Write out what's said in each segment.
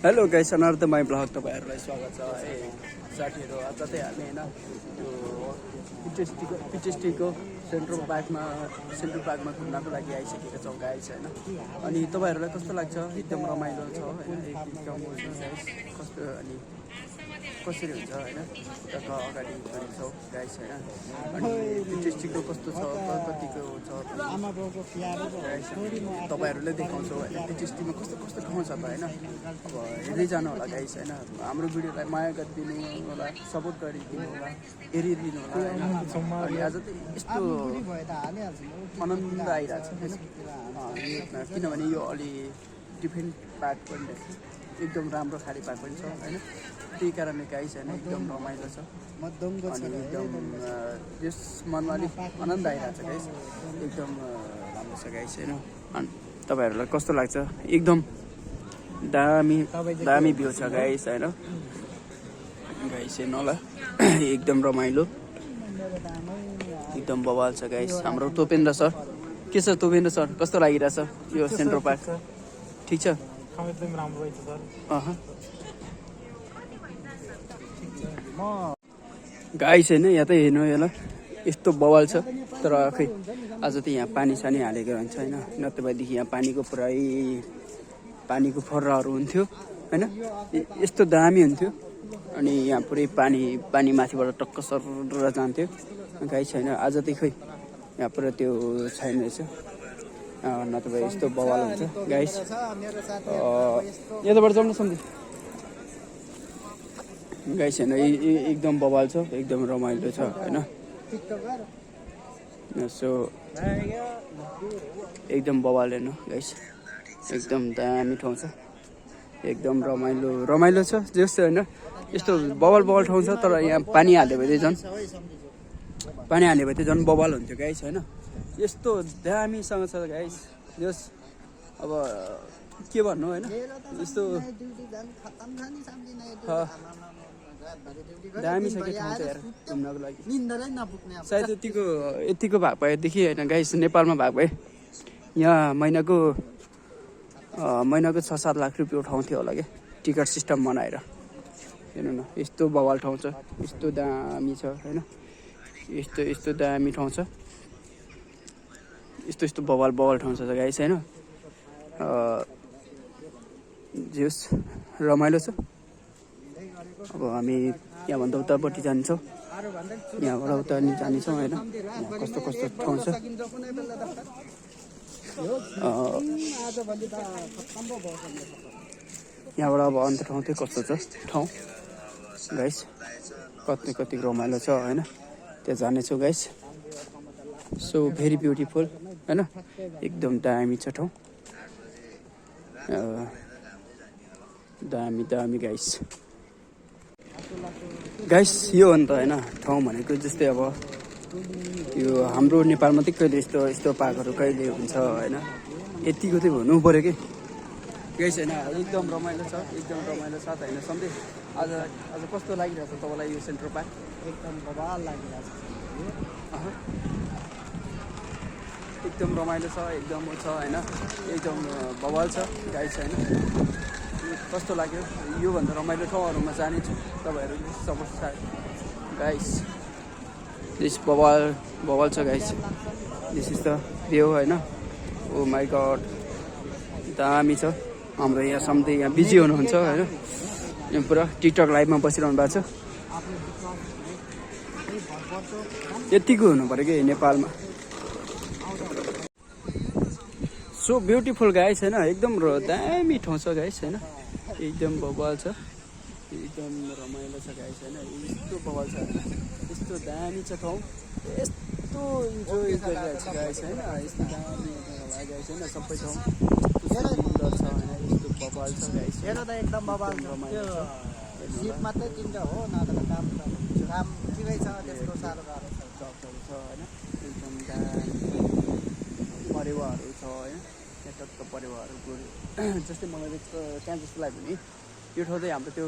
Hello guys, another my blog तपाईँहरूलाई स्वागत छ है साथीहरू। आज चाहिँ हामी होइन त्यो पिटिएसटीको सेन्ट्रल पार्कमा घुम्नको लागि आइसकेका छौँ गाइस होइन। अनि तपाईँहरूलाई कस्तो लाग्छ? एकदम रमाइलो छ होइन, एकदम कस्तो अनि कसरी हुन्छ होइन, उताको अगाडि छौँ गाइस होइन। अनि पिटिएसटीको कस्तो छ, कतिको छ तपाईँहरूले देखाउँछौँ होइन। पिटिएसटीमा कस्तो कस्तो ठाउँ छ त होइन। अब हेर्दै जानु होला गाइस होइन। हाम्रो भिडियोलाई माया गरिदिनु होला, सपोर्ट गरिदिनु होला, हेरिदिनु होला होइन। अनि आज चाहिँ यस्तो आनन्द आइरहेको छ किनभने यो अलि डिफ्रेन्ट पार्ट पनि एकदम राम्रो खाले पार्क पनि छ होइन। त्यही कारणले गाइस होइन एकदम रमाइलो छ अनि एकदम यस मनमा अलिक आनन्द आइरहेको छ गाइस। एकदम राम्रो छ गाइस होइन। अनि तपाईँहरूलाई कस्तो लाग्छ? एकदम दामी भ्यू छ गाइस होइन। गाइस हेर्नु होला एकदम रमाइलो, एकदम बवाल छ गाइस। हाम्रो तोपेन्द्र सर के छ? तोपेन्द्र सर कस्तो लागिरहेछ यो सेन्ट्रल पार्क? ठिक छ? एकदम राम्रो रहेछ सर। गाइस होइन यहाँ त हेर्नु होला यस्तो बवाल छ, तर खै आज त यहाँ पानी सानी हालेको रहन्छ होइन। नत्र भएदेखि यहाँ पानीको फर्राहरू हुन्थ्यो होइन, यस्तो दामी हुन्थ्यो। अनि यहाँ पुरै पानी माथिबाट टक्क सरेर जान्थ्यो गाइस होइन। आज त खै यहाँ पुरा त्यो छैन रहेछ, नत्र भए यस्तो बवाल हुन्छ गाइस। यताबाट जाउँ न सम्झి गाइस होइन। एकदम बवाल छ, एकदम रमाइलो छ होइन। सो एकदम बवाल हेर्नु गाइस, एकदम दामी ठाउँ छ, एकदम रमाइलो छ जस्तो होइन। यस्तो बवाल ठाउँ छ, तर यहाँ पानी हाल्यो भने झन् बवाल हुन्थ्यो गाइस होइन। यस्तो दामीसँग छ गाइस जस अब के भन्नु होइन। यस्तो दामी छ के ठाउँ चाहिँ हेर घुम्नको लागि। सायद यतिको भएको भएदेखि होइन गाइस, नेपालमा भएको भए यहाँ महिनाको 6-7 लाख रुपियाँ उठाउँथ्यो होला क्या, टिकट सिस्टम बनाएर। हेर्नु न यस्तो बवाल ठाउँ छ, यस्तो दामी छ होइन। यस्तो दामी ठाउँ छ, यस्तो बवाल ठाउँ छ गाइस होइन। जस रमाइलो छ। अब हामी यहाँभन्दा उतापट्टि जान्छौँ, यहाँबाट उता नि जानेछौँ होइन। कस्तो ठाउँ छ यहाँबाट। अब अन्त ठाउँ चाहिँ कस्तो छ ठाउँ गाइस, कति रमाइलो छ होइन। त्यहाँ जानेछौँ गाइस। सो भेरी ब्युटिफुल होइन, एकदम दामी छ ठाउँ, दामी गाइस। यो अन्त होइन ठाउँ भनेको जस्तै अब यो हाम्रो नेपालमा चाहिँ कहिले यस्तो पार्कहरू कहिले हुन्छ होइन। यतिको चाहिँ हुनु पऱ्यो कि गाइस होइन। एकदम रमाइलो छ त होइन। सधैँ आज कस्तो लागिरहेछ तपाईँलाई यो सेन्ट्रल पार्क? एकदम बवाल लागिरहेछ, एकदम रमाइलो छ, एकदम छ होइन, एकदम बवाल छ गाइस होइन। कस्तो लाग्यो? योभन्दा रमाइलो ठाउँहरूमा जानेछु, तपाईँहरू सपोर्ट गाइस। दिस बवाल छ guys. This is the view होइन। ओ माई गड दामी छ। हाम्रो यहाँ सम्झै यहाँ बिजी हुनुहुन्छ होइन, यहाँ पुरा टिकटक लाइभमा बसिरहनु भएको छ। यतिको हुनु पऱ्यो कि नेपालमा। सो ब्युटिफुल गाइस होइन, एकदम दामी ठाउँ छ गाइस होइन। एकदम बवाल छ, एकदम रमाइलो छ गाइस होइन। यस्तो बवाल छ, यस्तो दामी छ ठाउँ, यस्तो इन्जोय गरिरहेको छ गाइस होइन। यस्तो दामी गाइस होइन, सबै ठाउँ सुन्दर छ होइन। यस्तो बवाल छ गाइस, हेर त एकदम बवाल रमाइलो छ। सिप मात्रै तिनवटा हो, नत्र काम ठिकै छ, त्यस्तो साह्रो गाह्रो छ होइन। एकदम दामी परेवाहरू छ होइन। टक्क परेवाहरू जस्तै मलाई त्यहाँ जस्तो लाग्यो नि। यो ठाउँ चाहिँ हाम्रो त्यो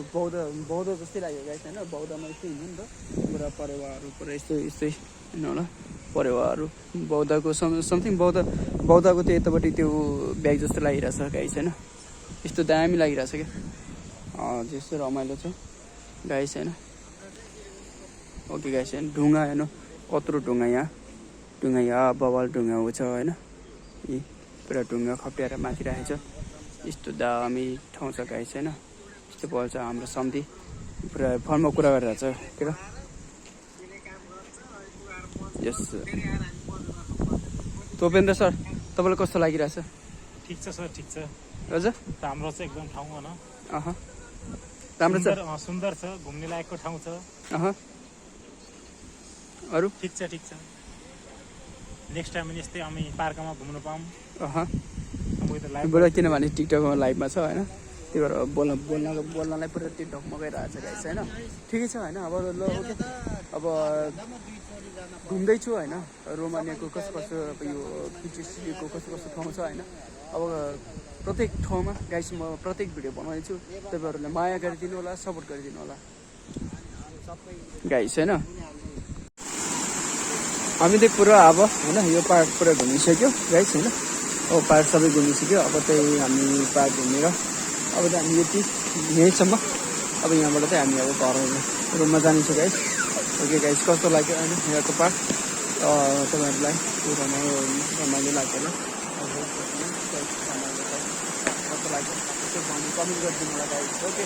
बौद्ध जस्तै लाग्यो गाइस होइन। बौद्धमा यस्तै हुन्छ नि त, पुरा परेवाहरू पुरा यस्तै हेर्नु होला। परेवाहरू बौद्धको समथिङ बौद्धको त्यो यतापट्टि त्यो ब्याग जस्तो लागिरहेछ गाइस होइन। यस्तो दामी लागिरहेछ क्या त्यस्तो रमाइलो छ गाइस होइन। ओके गाइस होइन, ढुङ्गा हेर्नु कत्रो ढुङ्गा यहाँ बवाल ढुङ्गा छ होइन। यी पुरा ढुङ्गा खप्ट्याएर माथि राखेको छ। यस्तो दामी ठाउँ छ गाइस होइन। यस्तो बल छ हाम्रो सम्धि पुरा फोनमा कुरा गरिरहेको छ के र। यस तोपेन्द्र सर तपाईँलाई कस्तो लागिरहेछ? ठिक छ सर, ठिक छ। हजुर राम्रो छ एकदम ठाउँ होइन। राम्रो छ, सुन्दर छ, घुम्ने लायकको ठाउँ छ। अरू ठिक छ, ठिक छ। नेक्स्ट टाइम पनि यस्तै हामी पार्कमा घुम्नु पाऊँ। बरु किनभने टिकटकमा लाइभमा छ होइन, त्यही भएर बोल्नलाई पुरा त्यो ढकमगाइरहेको छ गाइस होइन। ठिकै छ होइन। अब ल ओके, अब घुम्दैछु होइन रोमानियाको कस्तो कस्तो अब यो पिटिसीको कस्तो कस्तो ठाउँ छ होइन। अब प्रत्येक ठाउँमा गाइस म प्रत्येक भिडियो बनाउँदैछु, तपाईँहरूले माया गरिदिनु होला, सपोर्ट गरिदिनु होला गाइस होइन। हामीले पुरा अब होइन यो पार्क पुरा घुमिसक्यो गाइस होइन। अब पार्क सबै घुमिसक्यो। अब चाहिँ हामी पार्क घुमेर अब चाहिँ हामी यति यहीँसम्म। अब यहाँबाट चाहिँ हामी अब घर रुममा जानेछौँ गाइस। ओके गाइस, कस्तो लाग्यो होइन यहाँको पार्क तपाईँहरूलाई रमाइलो लाग्यो होला। कस्तो लाग्यो कमेन्ट गरिदिनु होला गाइस। ओके।